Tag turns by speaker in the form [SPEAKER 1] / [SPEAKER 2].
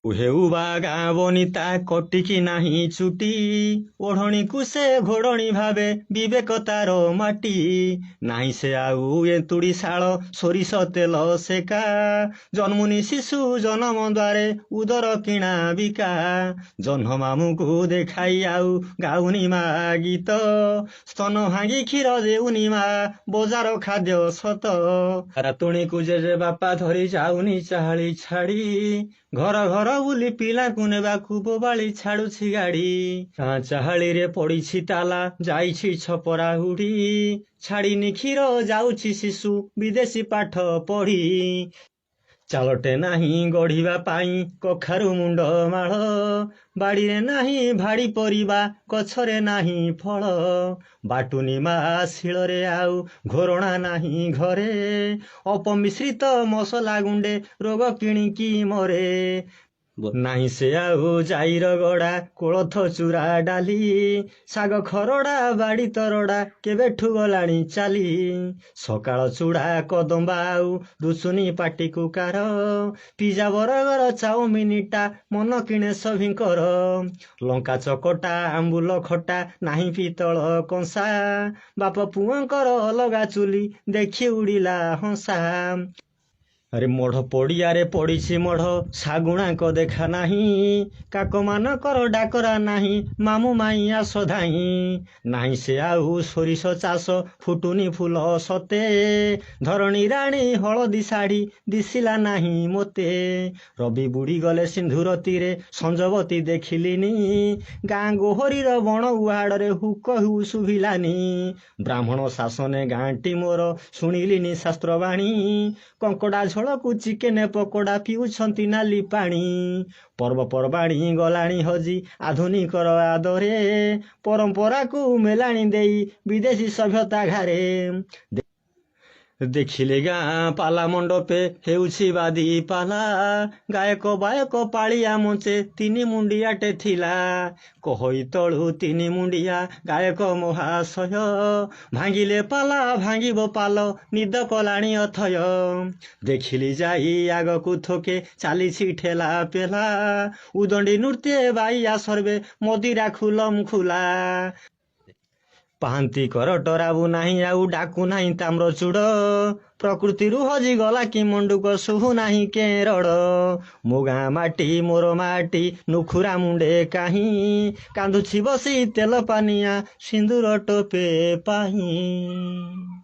[SPEAKER 1] ହେଉ ବା ଗାଁ ବନିତା କଟିକି ନାହିଁ ଚୁଟି, ଓଢ଼ଣୀକୁ ସେ ଘୋଡ଼ଣୀ ଭାବେ, ବିବେକ ତାର ମାଟି। ନାହିଁ ସେ ଆଉ ଏନ୍ତୁଡ଼ି ଶାଳ, ସୋରିଷ ତେଲ ସେକା, ଜନ୍ମୁନି ଶିଶୁ ଜନମ ଦ୍ୱାରେ ଉଦର କିଣା ବିକା। ଜହ୍ନ ମାମୁଁକୁ ଦେଖାଇ ଆଉ ଗାଉନି ମା ଗୀତ, ସ୍ତନ ଭାଙ୍ଗି କ୍ଷୀର ଦେଉନି ମା, ବଜାର ଖାଦ୍ୟ ସତ। ରାତୁଣୀକୁ ଜେଜେ ବାପା ଧରି ଯାଉନି ଚାହାଳି ଛାଡ଼ି, ଘର ଘର ବୁଲି ପିଲାକୁ ନେବାକୁ ବୋବାଳି ଛାଡୁଛି ଗାଡ଼ି। ଗାଁ ଚାହାଳିରେ ପଡ଼ିଛି ତାଲା, ଯାଇଛି ଛପରା ଉଡ଼ି, ଛାଡ଼ିନି କ୍ଷୀର ଯାଉଛି ଶିଶୁ ବିଦେଶୀ ପାଠ ପଢ଼ି। ଚାଳଟେ ନାହିଁ ଗଢ଼ିବା ପାଇଁ କଖାରୁ ମୁଣ୍ଡ ମାଳ, ବାଡ଼ିରେ ନାହିଁ ଭାଡ଼ି ପରିବା, ଗଛରେ ନାହିଁ ଫଳ। ବାଟୁନି ମା ଶିଳରେ ଆଉ ଘୋରଣା ନାହିଁ ଘରେ, ଅପମିଶ୍ରିତ ମସଲା ଗୁଣ୍ଡେ ରୋଗ କିଣିକି ମରେ। ନାହିଁ ସେ ଆଉ ଜାଇର ଗଡ଼ା, କୋଳଥ ଚୁରା ଡାଲି, ଶାଗ ଖରଡ଼ା ବାଡ଼ି ତରଡ଼ା କେବେଠୁ ଗଲାଣି ଚାଲି। ସକାଳ ଚୁଡ଼ା କଦମ୍ବା ଆଉ ରୁଚୁନି ପାଟିକୁ କାର, ପିଜା ବର୍ଗର ଚାଉମିନଟା ମନ କିଣେ ସଭିଙ୍କର। ଲଙ୍କା ଚକଟା ଆମ୍ବୁଲ ଖଟା ନାହିଁ ପିତ୍ତଳ କଂସା, ବାପ ପୁଅଙ୍କର ଅଲଗା ଚୁଲି ଦେଖି ଉଡ଼ିଲା ହଂସା। ଆରେ ମଢ଼ ପଡ଼ିଆରେ ପଡ଼ିଛି ମଢ଼, ଶାଗୁଣାଙ୍କ ଦେଖା ନାହିଁ, କାକମାନଙ୍କର ଡାକରା ନାହିଁ, ମାମୁଁ ମାଇଁ ଆସ ଧାଇଁ। ନାହିଁ ସେ ଆଉ ସୋରିଷ ଚାଷ, ଫୁଟୁନି ଫୁଲ ସତେ, ଧରଣୀ ରାଣୀ ହଳଦୀ ଶାଢ଼ୀ ଦିଶିଲା ନାହିଁ ମୋତେ। ରବି ବୁଡ଼ିଗଲେ ସିନ୍ଧୁର ତୀରେ, ସଞ୍ଜବତୀ ଦେଖିଲିନି, ଗାଁ ଗୋହରୀର ବଣ ଉହାଡ଼ରେ ହୁକ ହୁ ଶୁଭିଲାନି। ବ୍ରାହ୍ମଣ ଶାସନେ ଗାଁଟି ମୋର, ଶୁଣିଲିନି ଶାସ୍ତ୍ରବାଣୀ, କଙ୍କଡ଼ା ଝୋଳକୁ ଚିକେନ ପକୋଡ଼ା ପିଉଛନ୍ତି ନାଲି ପାଣି। ପର୍ବପର୍ବାଣୀ ଗଲାଣି ହଜି ଆଧୁନିକର ଆଦରେ, ପରମ୍ପରାକୁ ମେଲାଣି ଦେଇ ବିଦେଶୀ ସଭ୍ୟତା ଘାରେ। ଦେଖିଲେ ଗାଁ ପାଲା ମଣ୍ଡପେ ହେଉଛି ବାଦି ପାଲା, ଗାୟକ ବାୟକ ପାଳିଆ ମଞ୍ଚେ ତିନି ମୁଣ୍ଡିଆଟେ ଥିଲା। କହଇ ତଳୁ ତିନି ମୁଣ୍ଡିଆ ଗାୟକ ମହାଶୟ, ଭାଙ୍ଗିଲେ ପାଲା ଭାଙ୍ଗିବ ପାଲ, ନିଦ କଲାଣି ଅଥୟ। ଦେଖିଲି ଯାଇ ଆଗକୁ ଥୋକେ ଚାଲିଛି ଠେଲା ପେଲା, ଉଦଣ୍ଡି ନୃତ୍ୟେ ବାଇଆ ସର୍ବେ ମଦିରା ଖୁଲମ ଖୁଲା। ପାହାନ୍ତି କର ଟରାବୁ ନାହିଁ ଆଉ ଡାକୁ ନାହିଁ ତାମ୍ରଚୂଡ଼, ପ୍ରକୃତିରୁ ହଜିଗଲା କି ମଣ୍ଡୁକ ଶୁଭୁ ନାହିଁ କେରଡ଼। ମୋ ଗାଁ ମାଟି ମୋର ମାଟି ନୁଖୁରା ମୁଣ୍ଡେ କାହିଁ, କାନ୍ଦୁଛି ବସି ତେଲ ପାନିଆ ସିନ୍ଦୁର ଟୋପେ ପାଇଁ।